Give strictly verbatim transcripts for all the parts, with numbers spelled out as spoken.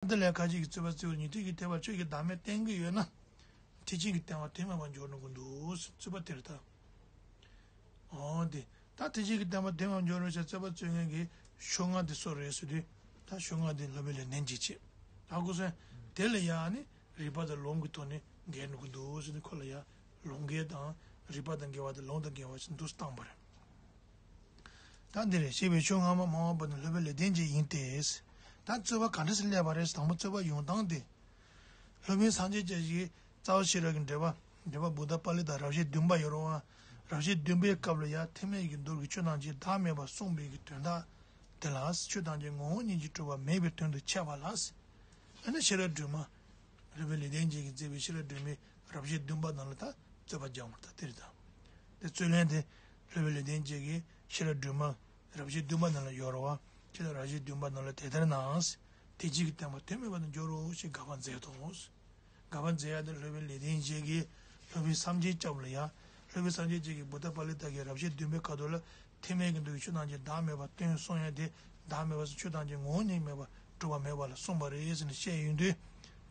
དེ་ལས་ཁ་ཅིག་གིས་རྩོད་པ་རྩོད་པ་ཉན་ཐོས་ཀྱི་ཐེག་པར་ཆོས་ཀྱི་བདག་མེད་བསྟན་གྱི་ཡོད་ན། ཐེག་ཆེན་གྱི་བསྟན་པ་དོན་མེད་པར་འགྱུར་འགྲོ་གི་འདུག་རྩོད་པ་དེ་རེད་ད། འོ་དེ། ད་ཐེག་ཆེན་གྱི་བསྟན་པ་དོན་མེད་པར་འགྱུར་རོ་ཞེས་རྩོད་པ་རྩོད་མཁན་གྱི་ཕྱོགས་སྔ་དེ་སུ་རེད་ཟེར་དུས། ད་ཕྱོགས་སྔ་དེ་སློབ་དཔོན་ལེགས་ལྡན་འབྱེད་བྱེད། ད་ཁོ་ཚོས་དེ་ལ་ཡང་ནི་རིགས་པ་དང་ལུང་གི་ཐོག་ནས་འགལ་འགྲོ་གི་འདུག་ཟེར་ནས་ཁོ་ལ་ཡང་ལུང་འགལ་དང་རིགས་པ་དང་འགལ་བ་དང་ལུང་དང་འགལ་བ་ཞིག་འདུག་བཏང་བ་རེད། ད་འདི་རེད། ཞེས་པའི་ཕྱོགས་སྔ་མ་སྨྲ་བ་པོ་ནི་སློབ་དཔོན་ལེགས་ལྡན་འབྱེད་ཡིན་ཏེ། ད་རྩོད་པ་ག་འདྲ་སེ་སླེབས་པ་རེད། དང་པོ་རྩོད་པ་ཡོང་སྟངས་དེ། སློབ་དཔོན་སངས་རྒྱས་བཅས་ཀྱི་རྩ་བ་ཤེས་རབ་ཀྱི་འགྲེལ་པ། འགྲེལ་པ་བུདྡྷ་པཱ་ལི་ཏ་རབ་བྱེད་བདུན་པ་ཡོད་རེད་བ། རབ་བྱེད་བདུན་པའི་སྐབས་ལ་ཡང་ཐེག་དམན་གྱི་མདོ་གི་ཆོས་ཐམས་ཅད་བདག་མེད་པར་གསུངས་པའི་གི་དོན་དག་དེ་ལ་ཆོས་ཐམས་ཅད་ངོ་བོ་ཉིད་ཀྱིས་གྲུབ་པ་མེད་པའི་དོན་དུ་འཆད་པ་ལ། ཨ་ནི་ཤེས་རབ་སྒྲོན་མ། སློབ་དཔོན་ལེགས་ལྡན་འབྱེད་ཀྱིས་མཛད་པའི་ཤེས་རབ་སྒྲོན་མའི་རབ་བྱེད་བདུན་པ་ནང་ལ་ད་རྩོད་པ་རྒྱག་འོང་ད་དེ་རེད་ད། དེ་རྩོད་ལན་དེ། སློབ་དཔོན་ལེགས་ལྡན་འབྱེད་ཀྱིས་ཤེས་རབ་སྒྲོན་མ་རབ་བྱེད་བདུན་པ་ནང་ལ་ཡོད་རེད་བ། ཁྱེད་ལ་རབ་བྱེད་བདུན་པ་ནང་ལ་དེ་ལྟར་ན། ཐེག་ཆེན་གྱི་བསྟན་པ་དོན་མེད་པ་དུ་འགྱུར་རོ་ཞེས་དགག་པ་མཛད་དོ། དགག་པ་མཛད་ཡ་དེ་སློབ་དཔོན་ལེགས་ལྡན་འབྱེད་ཀྱིས་སློབ་དཔོན་སངས་རྒྱས་སྐྱབས་ལ་ཡ། སློབ་དཔོན་སངས་རྒྱས་འབྱེད་ཀྱིས་བུདྡྷ་པཱ་ལི་ཏ་གི་རབ་བྱེད་བདུན་པའི་ཁ་ཐོག་ལ། ཐེག་དམན་གྱི་མདོ་གི་ཆོས་ཐམས་ཅད་བདག་མེད་པར་སྟོན་གསུངས་ཡ་དེ། བདག་མེད་པ་སོགས་ཆོས་ཐམས་ཅད་ངོ་བོ་ཉིད་མེད་པར་གྲུབ་པ་མེད་པ་ལ་གསུངས་པ་རེད་ཟེར་ནས་བཤད་ཡོང་དུས།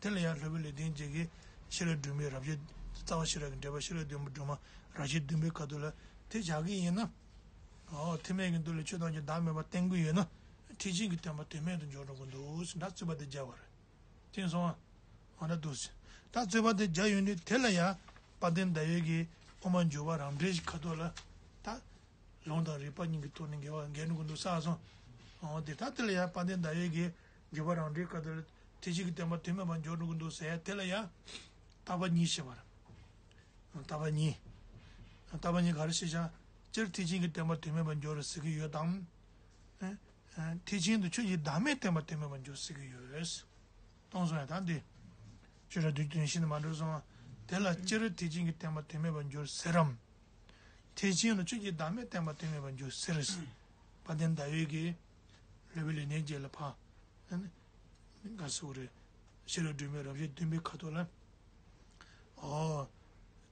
དེ་ལ་ཡང་སློབ་དཔོན་ལེགས་ལྡན་འབྱེད་ཀྱིས་ཤེས་རབ་སྒྲོན་མའི་རབ་བྱེད་རྩ་བ་ཤེས་རབ་ཀྱི་འགྲེལ་པ་ཤེས་རབ་སྒྲོན་མ་སྒྲོན་མ་རབ་བྱེད་བདུན་པའི་ཁ་ཐོག་ལ་དེ་བཞག་གི་ཡིན་ན། འོ་ཐེག་དམན་གྱི་མདོ་ལས་ཆོས་ཐམས་ཅད་བདག་མེད་པར་བསྟན་གྱི་ཡོད་ན། ཐེག་ཆེན་གྱི་བསྟན་པ་དོན་མེད་དུ་འགྱུར་འགྲོ་གི་འདུག་ཟེར་འདྲ་རྩོད་པ་དེ་བརྒྱབ་པ་རེད། དེ་སོང་ང་། འོ་ན་འདུག་ཟེར། ད་རྩོད་པ་དེ་བརྒྱབ་ཡོང་དུས་དེ་ལ་ཡང་དཔལ་ལྡན་ཟླ་འོད་ཀྱིས་དབུ་མ་འཇུག་པ་རང་འགྲེལ་གྱི་ཁ་ཐོག་ལ། ད། ལུང་དང་རིགས་པ་གཉིས་ཀྱི་ཐོག་ནས་འགལ་བ་འགལ་འགྲོ་གི་འདུག་བསམ་སོང་། འོ་དེ་ད་དེ་ལ་ཡང་དཔལ་ལྡན་ཟླ་འོད་ཀྱིས་འཇུག་པ་རང་འགྲེལ་ཁ་ཐོག་ལ་ཐེག་ཆེན་གྱི་བསྟན་པ་དོན་མེད་པར་འགྱུར་འགྲོ་གི་འདུག་ཟེར་ཡ་དེ་ལ་ཡང་བརྟག་པ་གཉིས་བྱེད་པ་རེད། བརྟག་པ་གཉིས། བརྟག་པ་གཉིས་ག་རེ་བྱེད་བྱ། སྤྱིར་ཐེག་ཆེན་གྱི་བསྟན་པ་དོན་མེད་པར་འགྱུར་ཟེར་གྱི་ཡོད་དམ། ཐེག་ཆེན་དུ་ཆོས་ཀྱི་བདག་མེད་བསྟན་པ་དོན་མེད་པར་འགྱུར་ཟེར་གྱི་ཡོད། གཏོང་སོང་ཡ་ད་འདི། ཆོས་ར་དུས་དོན་ཤིན་ཏུ་མ་འགྲོ་སོང་བ། དེ་ལ་སྤྱིར་ཐེག་ཆེན་གྱི་བསྟན་པ་དོན་མེད་པར་འགྱུར་ཟེར་རམ། ཐེག་ཆེན་དུ་ཆོས་ཀྱི་བདག་མེད་བསྟན་པ་དོན་མེད་པར་འགྱུར་ཟེར། དཔལ་ལྡན་ཟླ་འོད་ཀྱིས། སློབ་དཔོན་ལེགས་ལྡན་འབྱེད་ལ་ཕ། ཨ་ནི། ག་ཟེར་དགོས་རེད། ཤེས་རབ་སྒྲོན་མའི་རབ་བྱེད་བདུན་པའི་ཁ་ཐོག་ལ། ཨོ།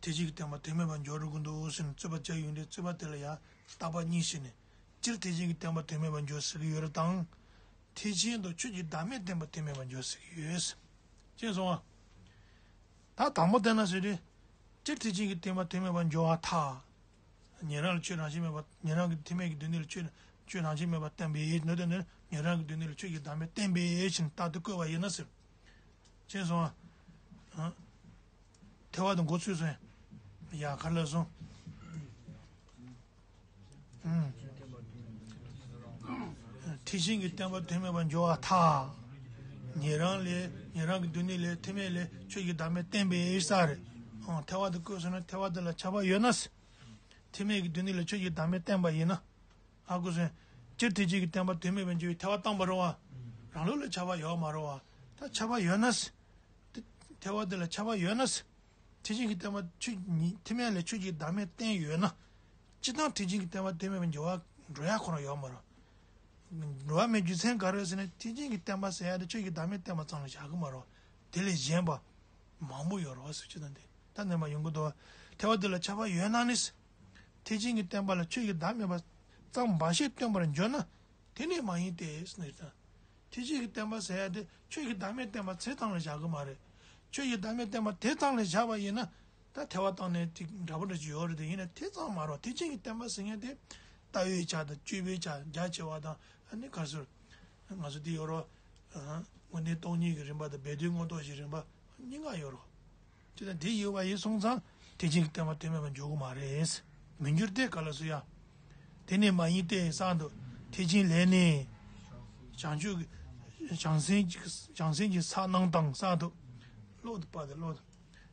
ཐེག་ཆེན་གྱི་བསྟན་པ་དོན་མེད་པར་འགྱུར་འགྲོ་གི་འདུག་ཟེར་ནས་རྩོད་པ་བྱས་ཡོང་དུས་རྩོད་པ་དེ་ལ་ཡང་བརྟག་པ་གཉིས་བྱས་ནས། སྤྱིར་ཐེག་ཆེན་གྱི་བསྟན་པ་དོན་མེད་པར་འགྱུར་ཟེར་གྱི་ཡོད་རེད་དང་། ཐེག་ཆེན་དུ་ཆོས་ཀྱི་བདག་མེད་བསྟན་པ་དོན་མེད་པར་འགྱུར་ཟེར་གྱི་ཡོད། ཅེས་གསུངས་པ། ད་དང་པོ་བལྟས་ན་ཟེར་དུས། སྤྱིར་ཐེག་ཆེན་གྱི་བསྟན་པ་དོན་མེད་པར་འགྱུར་བར་ཐལ། ཉན་རང་ལ་ཆོས་རང་བཞིན་མེད་པ། ཉན་རང་གི་ཐེག་དམན་གྱི་སྡེ་སྣོད་ལ་ཆོས་ཆོས་རང་བཞིན་མེད་པར་བསྟན་པའི་ནོ་དེ་ནི་ཉན་རང་གི་སྡེ་སྣོད་ལ་ཆོས་ཀྱི་བདག་མེད་བསྟན་པའི་ཕྱིར་རྟག་ཏུ་བཀོད་པ་ཡིན་ན་ཟེར། ཅེས་གསུངས་པ། ཐལ་བ་དང་མགོ་ཚོས་སོང་། ཡ་ག་ལ་སོང་། ཐེག་ཆེན་གྱི་བསྟན་པ་དོན་མེད་པར་འགྱུར་བར་ཐལ། ཉན་རང་ལས་ཉན་རང་གི་སྡེ་སྣོད་ལས་ཐེག་དམན་ལས་ཆོས་ཀྱི་བདག་མེད་བསྟན་པའི་ས་རེད། ཐལ་བ་དང་བཀོད་སོང་ན་ཐལ་བ་དེ་ལ་ཁྱབ་པ་ཡོད་ན། ཐེག་དམན་གྱི་སྡེ་སྣོད་ལ་ཆོས་ཀྱི་བདག་མེད་བསྟན་པ་ཡིན་ན། ཧ་གོ་སོང་། སྤྱིར་ཐེག་ཆེན་གྱི་བསྟན་པ་དོན་མེད་པར་འགྱུར་བའི་ཐལ་བ་བཏང་པ་རེད་བ། རང་ལུགས་ལ་ཁྱབ་པ་ཡོད་མ་རེད་བ། ད་ཁྱབ་པ་ཡོད་ན། ཐལ་བ་དེ་ལ་ཁྱབ་པ་ཡོད་ན། ཐེག་ཆེན་གྱི་བསྟན་པ་ཆོས་ཉིད་ཐེག་དམན་ལས་ཆོས་ཀྱི་བདག་མེད་བསྟན་ཡོད་ན། སྤྱིར་བཏང་ཐེག་ཆེན་གྱི་བསྟན་པ་དོན་མེད་པར་འགྱུར་བ་འགྲོ་ཡ་ཁོ་རང་ཡོད་མ་རེད། འགྲོ་བ་མེད་རྒྱུ་མཚན་ག་རེ་ཟེར་ན་ཐེག་ཆེན་གྱི་བསྟན་པ་ཟེར་ཡ་དེ་ཆོས་ཀྱི་བདག་མེད་བསྟན་པ་ཙམ་ལ་བཞག་གི་མ་རེད། དེ་ལས་གཞན་པ་མང་པོ་ཡོད་རེད་བ་ཟེར་ཆོས་དང་དེ་ད་ནས་མ་ཡོང་གི་འདུག་བ། ཐལ་བ་དེ་ལ་ཁྱབ་པ་ཡོད་ན་ནི། ཐེག་ཆེན་གྱི་བསྟན་པ་ལ་ཆོས་ཀྱི་བདག་མེད་པ་ཙམ་འབའ་ཞིག་སྟོན་པར་འགྱུར་ན་དེ་ནི་མ་ཡིན་ཏེ་ཟེར་ན། ཐེག་ཆེན་གྱི་བསྟན་པ་ཟེར་ཡ་དེ་ཆོས་ཀྱི་བདག་མེད་བསྟན་པ་ཚེ་ཙམ་ལ་བཞག་གི་མ་རེད། ཆོས་ཀྱི་བདག་མེད་བསྟན་པ་དེ་ཙམ་ལ་བཞག་པ་ཡིན་ན། ད་ཐལ་བ་བཏང་ནས་དེ་འདྲ་པོ་འདྲ་ཅིག་ཡོད་རེད་དེ་ཡིན་ན་དེ་ཙམ་མ་རེད། ཐེག་ཆེན་གྱི་བསྟན་པ་ཟེར་མཁན་དེ། ལྟ་བའི་ཆ་དང་སྤྱོད་པའི་ཆ་རྒྱ་ཆེ་བ་དང་ཨ་ནི་ག་ཟེར། ང་ཚོ་འདི་ཡོད་རོ། དངོས་གནས་སྟོང་ཉིད་ཀྱི་རིམ་པ་དང་སྦས་དོན་མངོན་རྟོགས་ཀྱི་རིམ་པ་གཉིས་ཀ་ཡོད་རོ། དེ་དང་དེ་ཡོད་པ་ཡིན་སོང་ཙང་ཐེག་ཆེན་གྱི་བསྟན་པ་དོན་མེད་པར་འཇོག་གི་མ་རེད། མི་འགྱུར་ཏེ་ག་ལ་སུ་ཡ། དེ་ནི་མ་ཡིན་ཏེ་གསུངས་འདུག་ཐེག་ཆེན་ལས་ནི། བྱང་ཆུབ་ཀྱི། བྱང་སེམས་ཀྱི་བྱང་སེམས་ཀྱི་ས་རྣམས་དང་གསུངས་འདུག་བློ་དུ་བབས་ཏེ་བློ་དུ།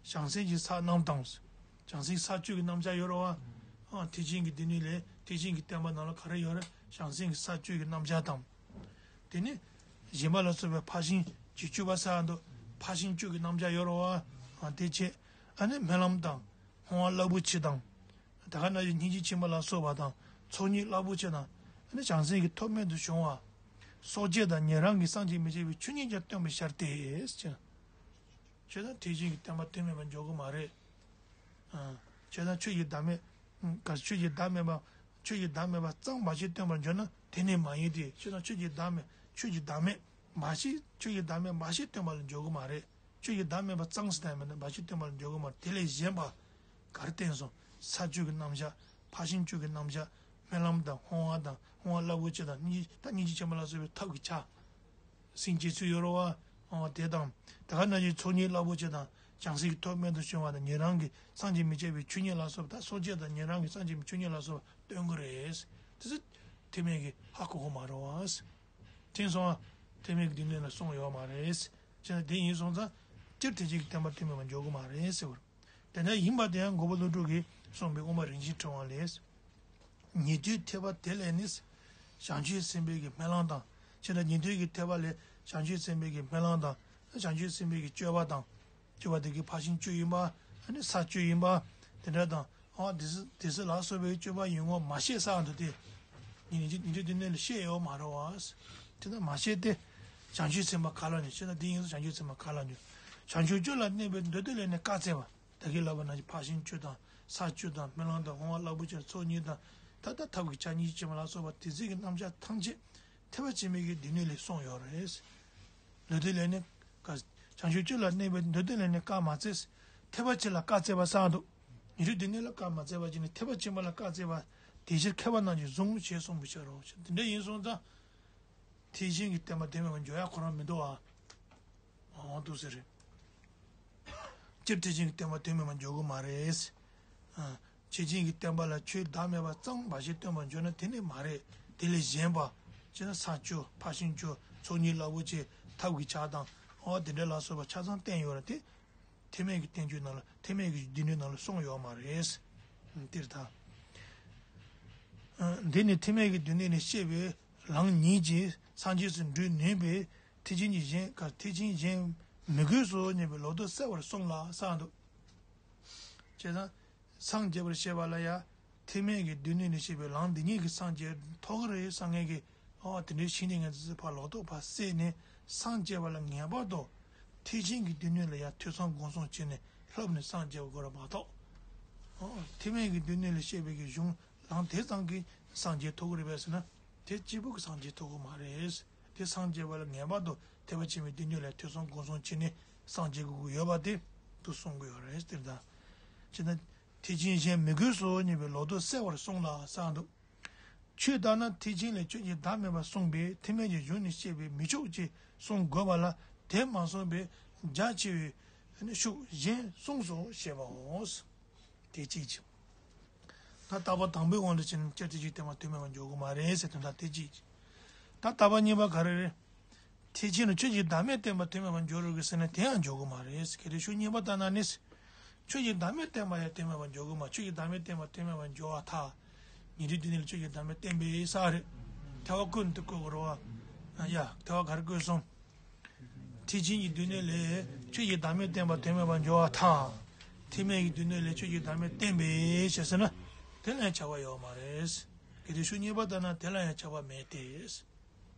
བྱང་སེམས་ཀྱི་ས་རྣམས་དང་། བྱང་སེམས་ས་བཅུ་གི་རྣམ་གཞག་ཡོད་རེད་བ། ཨ་ཐེག་ཆེན་གྱི་སྡེ་སྣོད་ལས་ཐེག་ཆེན་གྱི་བསྟན་པ་ནང་ལ་ག་རེ་ཡོད་རེད། བྱང་སེམས་ཀྱི་ས་བཅུ་གི་རྣམ་གཞག་དང་། དེ་ནི། སྦྱིན་པ་ལ་སོགས་པའི་ཕར་ཕྱིན་གྱི་བཅུ་པ་ས་འདུག་ཕར་ཕྱིན་བཅུ་གི་རྣམ་གཞག་ཡོད་རེད་བ། ཨ་དེ་བྱས། ཨ་ནི་སྨོན་ལམ་དང་། བསྔོ་བ་རླབས་པོ་ཆེ་དང་། ད་ག་ན་ཡོད་སྙིང་རྗེ་ཆེན་པོ་ལ་སོགས་པ་དང་ཚོགས་གཉིས་རླབས་པོ་ཆེ་དང་། ཨ་ནི་བྱང་སེམས་ཀྱི་ཐོགས་མེད་དུ་བྱུང་བ། སོགས་བཅས་དང་ཉན་རང་གི་བསམ་གྱིས་མི་ཁྱབ་པའི་ཆོས་ཉིད་ཀྱང་སྟོན་པར་ཤར་ཏེ། ཅེས། ཆོས་དང་ཐེག་ཆེན་གྱི་བསྟན་པ་དོན་མེད་པར་འཇོག་གི་མ་རེད། ཨ། ཆོས་དང་ཆོས་ཀྱི་བདག་མེད། ག་ཆོས་ཀྱི་བདག་མེད་པ། ཆོས་ཀྱི་བདག་མེད་པ་ཙམ་འབའ་ཞིག་སྟོན་པར་འགྱུར་ན་དེ་ནི་མ་ཡིན་ཏེ་ཆོས་དང་ཆོས་ཀྱི་བདག་མེད་ཆོས་ཀྱི་བདག་མེད། མ་ཤེས། ཆོས་ཀྱི་བདག་མེད་མ་ཤེས་སྟོན་པ་ལ་འཇོག་གི་མ་རེད། ཆོས་ཀྱི་བདག་མེད་པ་གཙང་སེ་བསྟན་པ་ནི་མ་ཤེས་སྟོན་པ་ལ་འཇོག་གི་མ་རེད། དེ་ལས་གཞན་པ་ག་རེ་བསྟན་སོང་། ས་བཅུ་གི་རྣམ་གཞག་ཕར་ཕྱིན་བཅུ་གི་རྣམ་གཞག་སྨོན་ལམ་དང་སྤོང་བ་དང་སྤོང་བ་རླབས་པོ་ཆེ་དང་སྙིང་རྗེ་ད་སྙིང་རྗེ་ཆེན་པོ་ལ་སོགས་པའི་ཐབས་ཀྱི་ཆ། སེམས་བསྐྱེད་ཚུལ་ཡོད་རེད་བ། ཨོ་དེ་དང་། ད་ག་ནང་བཞིན་ཚོགས་གཉིས་རླབས་པོ་ཆེ་དང་། བྱང་སེམས་ཀྱི་ཐོག་རྨད་དུ་བྱུང་བ་དང་ཉན་རང་གི་སངས་རྒྱས་མི་འཆད་པའི་ཆོས་ཉིད་ལ་སོགས་པ་ད་སོ་སྐྱེ་དང་ཉན་རང་གི་སངས་རྒྱས་མི་ཆོས་ཉིད་ལ་སོགས་པ་སྟོན་གྱི་རེད། དེ་ཚོ་ཐེག་དམན་གྱི་ཧ་གོ་གི་མ་རེད་བ། དེང་སོང་བ་ཐེག་དམན་གྱི་སྡེ་སྣོད་ལ་གསུངས་ཡོད་མ་རེད། བྱས་ན་དེ་ཡིན་སོང་ཙང་། སྤྱིར་ཐེག་ཆེན་གྱི་བསྟན་པ་ཐེག་དམན་པར་འཇོག་གི་མ་རེད་ཟེར་བ། དེ་འདྲ་ཡིན་པ་དེ་ཡང་མགོན་པོ་ཀླུ་སྒྲུབ་ཀྱིས་གསུངས་པའི་དབུ་མ་རིན་ཆེན་ཕྲེང་བ་ལས། ཉན་ཐོས་ཐེག་པ་དེ་ལས་ནི། བྱང་ཆུབ་སེམས་དཔའི་གི་སྨོན་ལམ་དང་། ཕྱི་ལ་ཉན་ཐོས་ཀྱི་ཐེག་པ་ལས་བྱང་ཆུབ་སེམས་དཔའི་གི་སྨོན་ལམ་དང་། བྱང་ཆུབ་སེམས་དཔའི་གི་སྤྱོད་པ་དང་། སྤྱོད་པ་དེ་གི་ཕར་ཕྱིན་བཅུ་ཡིན་པ། ཨ་ནི་ས་བཅུ་ཡིན་པ། དེ་འདྲ་དང་། ཨ་དེ་ཚོ་དེ་ཚོ་ལ་སོགས་པའི་སྤྱོད་པ་ཡིན་ངོ་མ་ཤེས་ས་འདུག་སྟེ། ཉིན་ཉིན་ཉིན་རེ་དེ་ནས་ལ་ཤེས་ཡོད་མ་རེད་བ། དེ་ལྟར་མ་ཤེས་ཏེ། བྱང་ཆུབ་སེམས་དཔའ་ག་ལ་ནི་ཤེས་ན་དེ་ཡིན་སོ་བྱང་ཆུབ་སེམས་དཔའ་ག་ལ་ནི། བྱང་ཆུབ་སྤྱོད་ལ་གནས་པའི་འདོད་དོན་ལས་ནི་བཀའ་སྩལ་པ། ད་གིན་ལབ་པ་ནང་བཞིན་ཕར་ཕྱིན་བཅུ་དང་ས་བཅུ་དང་སྨོན་ལམ་དང་སྤོང་བ་རླབས་པོ་ཆེ་ཚོགས་གཉིས་དང་། ད་ལྟ་ཐབས་ཀྱི་ཆ་གཉིས་ཀྱི་ཕྱི་མ་ལ་སོགས་པ་དེ་ཚོའི་གི་རྣམ་གཞག་ཐམས་ཅད་ཐེག་པ་ཆེན་པོའི་གི་སྡེ་སྣོད་ལས་གསུངས་ཡོད་རེད། འདོད་དོན་ལས་ནི་བཀའ། བྱང་ཆུབ་སྤྱོད་ལ་གནས་པའི་འདོད་དོན་ལས་ནི་བཀའ་མ་སྩལ། ཐེག་པ་ཆེན་ལ་བཀའ་སྩལ་པ་གསུངས་འདུག་ཉན་ཐོས་སྡེ་སྣོད་ལ་བཀའ་མ་སྩལ་བ་ཅིག་ནི་ཐེག་པ་ཆེན་པོ་ལ་བཀའ་སྩལ་པ་དེ་ཕྱིར་མཁས་པ་རྣམས་ཀྱིས་བཟུང་ཞེས་གསུངས་པའི་ཕྱིར་རོ། དེ་འདྲ་ཡིན་སོང་ཙང་། ཐེག་ཆེན་གྱི་བསྟན་པ་དོན་མེད་པར་འཇོག་ཡ་ཁོ་རང་མི་འདུག་ཨ། འོང་འདུག་ཟེར་རེད། སྤྱིར་ཐེག་ཆེན་གྱི་བསྟན་པ་དོན་མེད་པར་འཇོག་གི་མ་རེད། ཨ། ཐེག་ཆེན་གྱི་བསྟན་པ་ལ་ཆོས་བདག་མེད་པ་གཙང་མ་ཞིག་སྟོན་པར་འཇོག་ན་དེ་ནི་མ་རེད། དེ་ལས་གཞན་པ། ཅེ་ན་ས་བཅུ་ཕར་ཕྱིན་བཅུ་ཚོགས་གཉིས་རླབས་པོ་ཆེ་ཐབས་ཀྱི་ཆ་དང་། འོ་དེ་འདྲ་ལ་སོགས་པ་ཆ་ཚང་བསྟན་ཡོད་ར་དེ། ཐེག་དམན་གྱི་བསྟན་བཅོས་ནང་ལ་ཐེག་དམན་གྱི་སྡེ་སྣོད་ནང་ལ་གསུངས་ཡོད་མ་རེད། འདིར་ད། འདི་ནི་ཐེག་དམན་གྱི་སྡེ་སྣོད་ནས་བཤད་པའི་ལམ་ཉིད་ཀྱིས་སངས་རྒྱས་སུ་འགྲོ་ནུས་པས་ཐེག་ཆེན་གྱི་གཞན་ག་ཐེག་ཆེན་གཞན་མི་དགོས་སོ་སྙམ་པའི་ལོག་རྟོག་སེལ་བར་གསུངས་ལ་གསུངས་འདུག་བྱས་ཙང་། སངས་རྒྱས་པར་བཤད་པ་ལ་ཡང་ཐེག་དམན་གྱི་སྡེ་སྣོད་ནས་བཤད་པའི་ལམ་འདི་ཉིད་ཀྱིས་སངས་རྒྱས་ཐོབ་ཀྱི་རེད་བསམ་མཁན་གྱི། ཨོ་དེ་འདྲའི་ཕྱི་ནས་ངས་ཚོས་ཕར་ལོག་རྟོག་ཕར་བསལ་ནས་སངས་རྒྱས་པ་ལ་ངེས་པར་དུ་ཐེག་ཆེན་གྱི་སྡེ་སྣོད་ལ་ཡང་ཐོས་བསམ་སྒོམ་གསུམ་བྱས་ནས་ལྷབ་ནས་སངས་རྒྱས་པ་དགོས་ར་མ་གཏོགས། ཨོ་ཐེག་དམན་གྱི་སྡེ་སྣོད་ལ་བཤད་པའི་གི་གཞུང་ལམ་དེ་ཙམ་གྱིས་སངས་རྒྱས་ཐོབ་ཀྱི་རེད་པས་ཟེར་ན་དེ་གཅིག་པུ་གིས་སངས་རྒྱས་ཐོབ་ཀྱི་མ་རེད། དེ་སངས་རྒྱས་པ་ལ་ངེས་པར་དུ་ཐེག་པ་ཆེན་པོའི་སྡེ་སྣོད་ལ་ཐོས་བསམ་སྒོམ་གསུམ་བྱས་ནས་སངས་རྒྱས་དགོས་ཀྱི་ཡོད་པ་དེ་དུ་གསུང་གི་ཡོད་རེད་ཟེར་ད། ཅེ་ན། ཐེག་ཆེན་གཞན་མི་དགོས་སོ་སྙམ་པའི་ལོག་རྟོག་སེལ་བར་གསུངས་ལ་གསུངས་འདུག་ཆོས་ལྟར་ན་ཐེག་ཆེན་ལས་ཆོས་ཀྱི་བདག་མེད་པ་གསུངས་པས་ཐེག་དམན་གྱི་གཞུང་ནས་བཤད་པས་མི་ཆོག་ཅེས་གསུང་དགོས་པ་ལ་དེ་མ་གསུངས་པས་རྒྱ་ཆེ་བའི་ཤུགས་གཞན་གསུངས་སོ་ཞེས་པའོ། དེ་གཅིག་ཅིང་། ད་ལྟ་བ་དང་པོའི་དབང་དུ་བྱས་ནས་སྤྱིར་ཐེག་ཆེན་བསྟན་པ་དོན་མེད་པར་འཇོག་གི་མ་རེད་ཟེར་དོན་དག་དེ་གཅིག་ཅིང་། ད་ལྟ་བ་གཉིས་པ་ག་རེ་རེད། ཐེག་ཆེན་ལ་ཆོས་ཀྱི་བདག་མེད་བསྟན་པ་དོན་མེད་པར་འཇོག་རུང་གི་ཟེར་ན་དེ་ཡང་འཇོག་གི་མ་རེད། གལ་ཏེ་ཤུགས་གཉིས་པ་ལྟར་ན་ནི། ཆོས་ཀྱི་བདག་མེད་བསྟན་པ་ཡང་དོན་མེད་པར་འཇོག་གི་མ་ཆོས་ཀྱི་བདག་མེད་བསྟན་པ་དོན་མེད་པར་འཇོག་པར་ཐལ། ཉན་ཐོས་སྡེ་སྣོད་ལ་ཆོས་ཀྱི་བདག་མེད་བསྟན་པས་ས་རེད། ཐལ་བ་བཀོད་འདི་བཀོད་དགོས་རེད་བ། ཡ་ཐལ་བ་ག་རེ་བཀོད་སོང་། ཐེག་ཆེན་གྱི་སྡེ་སྣོད་ལས་ཆོས་ཀྱི་བདག་མེད་བསྟན་པ་དོན་མེད་པར་འཇོག་པར་ཐལ། ཐེག་དམན་གྱི་སྡེ་སྣོད་ལས་ཆོས་ཀྱི་བདག་མེད་བསྟན་པས་ཞེས་ཟེར་ན། དེ་ལ་ཡང་ཁྱབ་པ་ཡོད་མ་རེད། གལ་ཏེ་ཤུགས་གཉིས་པ་ལྟར་ན་དེ་ལ་ཡང་ཁྱབ་པ་མེད་དེ།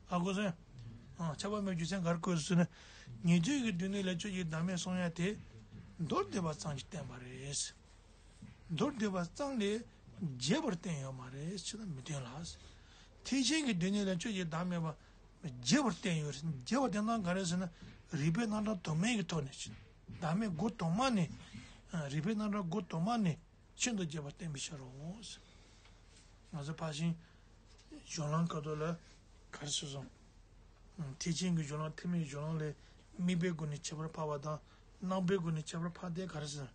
ཨ་གོ་སོང་། ཨ་ཁྱབ་པ་མེད་རྒྱུ་མཚན་ག་རེ་བཀོད་ཟེར་ན། ཉན་ཐོས་ཀྱི་སྡེ་སྣོད་ལས་ཆོས་ཀྱི་བདག་མེད་གསུང་ཡ་དེ། མདོར་བསྡུས་པ་ཙམ་གྱིས་བསྟན་པ་རེད། མདོར་བསྡུས་པ་ཙམ་ལས་རྒྱས་པར་བསྟན་ཡོད་མ་རེད་ཅེས་ན་མི་སྟོན་ལ། ཐེག་ཆེན་གྱི་སྡེ་སྣོད་ལས་ཆོས་ཀྱི་བདག་མེད་པ་རྒྱས་པར་བསྟན་ཡོད་རེད། རྒྱས་པར་བསྟན་སྟངས་ག་རེ་ཟེར་ན། རིགས་པའི་རྣམ་གྲངས་དུ་མའི་གི་ཐོག་ནས་ཅིག་བདག་མེད་སྒོ་དུ་མ་ནས། རིགས་པའི་རྣམ་གྲངས་སྒོ་དུ་མ་ནས་ཤིན་ཏུ་རྒྱས་པར་བསྟན་པའི་ཕྱིར་རོ། ང་ཚོ་ཕར་ཕྱིན་གཞུང་ལམ་སྐབས་ཐོག་ལ་ག་རེ་ཟེར་སོང་། ཐེག་ཆེན་གྱི་གཞུང་ལམ་ཐེག་དམན་གྱི་གཞུང་ལམ་ལས་དམིགས་པའི་སྒོ་ནས་ཁྱད་པར་འཕགས་པ་དང་རྣམ་པའི་སྒོ་ནས་ཁྱད་པར་འཕགས་ཏེ་ག་རེ་ཟེར།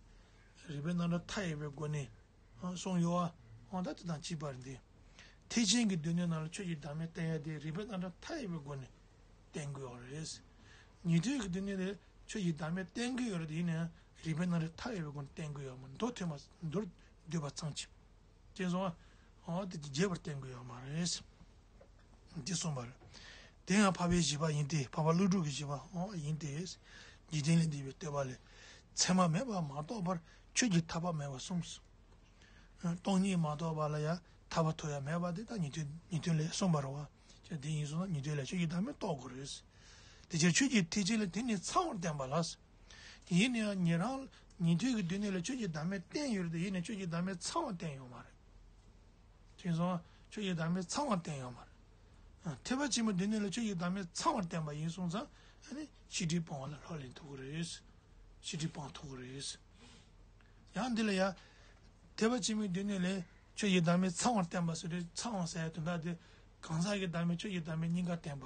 རིགས་པའི་རྣམ་གྲངས་མཐའ་ཡས་པའི་སྒོ་ནས། གསུངས་ཡོད་པ། འོ་ད་དེ་དང་གཅིག་པ་རེད་དེ། ཐེག་ཆེན་གྱི་སྡེ་སྣོད་ནང་ལ་ཆོས་ཀྱི་བདག་མེད་བསྟན་ཡ་དེ་རིགས་པའི་རྣམ་གྲངས་མཐའ་ཡས་པའི་སྒོ་ནས་བསྟན་དགོས་པ་རེད། ཉན་ཐོས་ཀྱི་སྡེ་སྣོད་ལ་ཆོས་ཀྱི་བདག་མེད་བསྟན་གྱི་ཡོད་རེད་དེ་ཡིན་ན་ཡང་རིགས་པའི་རྣམ་གྲངས་མཐའ་ཡས་པའི་སྒོ་ནས་བསྟན་དགོས་ཡོད་མ་རེད། མདོར་ཐོན་པ་མདོར་བསྡུས་པ་ཙམ་གྱིས། དེ་སོང་བ། འོ་དེ་རྒྱས་པར་བསྟན་དགོས་ཡོད་མ་རེད། འདི་གསུངས་པ་རེད། དེ་ཡང་འཕགས་པའི་བཞེད་པ་ཡིན་ཏེ་འཕགས་པ་ཀླུ་སྒྲུབ་ཀྱི་བཞེད་པ་འོ་ཡིན་ཏེ། འཇིག་རྟེན་ལས་འདས་པའི་བསྟོད་པ་ལས། མཚན་མ་མེད་པ་མ་གཏོགས་པར་ཆོས་ཀྱི་ཐར་པ་མེད་པར་གསུངས། སྟོང་ཉིད་མ་གཏོགས་པ་ལ་ཡང་ཐར་པ་ཐོབ་ཡ་མེད་པ་དེ་ད་ཉན་ཐོས་ཉན་ཐོས་ལས་གསུངས་པ་རེད་བ། ཅེས་དེ་ཡིན་སོང་ན་ཉན་ཐོས་ལས་ཆོས་ཀྱི་བདག་མེད་རྟོགས་དགོས་རེད། དེ་ཕྱིར་ཆོས་ཀྱི་ཐེག་ཆེན་ལས་དེ་ནི་ཚང་བར་བསྟན་པ་ལ། ཡིན་ན་ཡང་ཉན་རང་ཉན་ཐོས་ཀྱི་སྡེ་སྣོད་ལ་ཆོས་ཀྱི་བདག་མེད་བསྟན་ཡོད་རེད་དེ་ཡིན་ན་ཆོས་ཀྱི་བདག་མེད་ཚང་བ་བསྟན་ཡོད་མ་རེད། དེང་སང་ཆོས་ཀྱི་བདག་མེད་ཚང་བ་བསྟན་ཡོད་མ་རེད། ཐེག་པ་ཆེན་པོའི་སྡེ་སྣོད་ལ་ཆོས་ཀྱི་བདག་མེད་ཚང་བར་བསྟན་པ་ཡིན་སོང་ཙང་ཨ་ནི་ཤེས་སྒྲིབ་སྤོང་བ་ལ་ལྷོད་ལེན་ཐུབ་ཀྱི་རེད། ཤེས་སྒྲིབ་སྤང་ཐུབ་ཀྱི་རེད། ཡང་འདི་ལ་ཡ། ཐེག་པ་ཆེན་པོའི་སྡེ་སྣོད་ལས་ཆོས་ཀྱི་བདག་མེད་ཚང་བར་བསྟན་པ་ཟེར་དུས་ཚང་བ་ཟེར་ཡ་དོན་དག་དེ་གང་ཟག་གི་བདག་མེད་ཆོས་ཀྱི་བདག་མེད་གཉིས་ཀ་བསྟན་པ།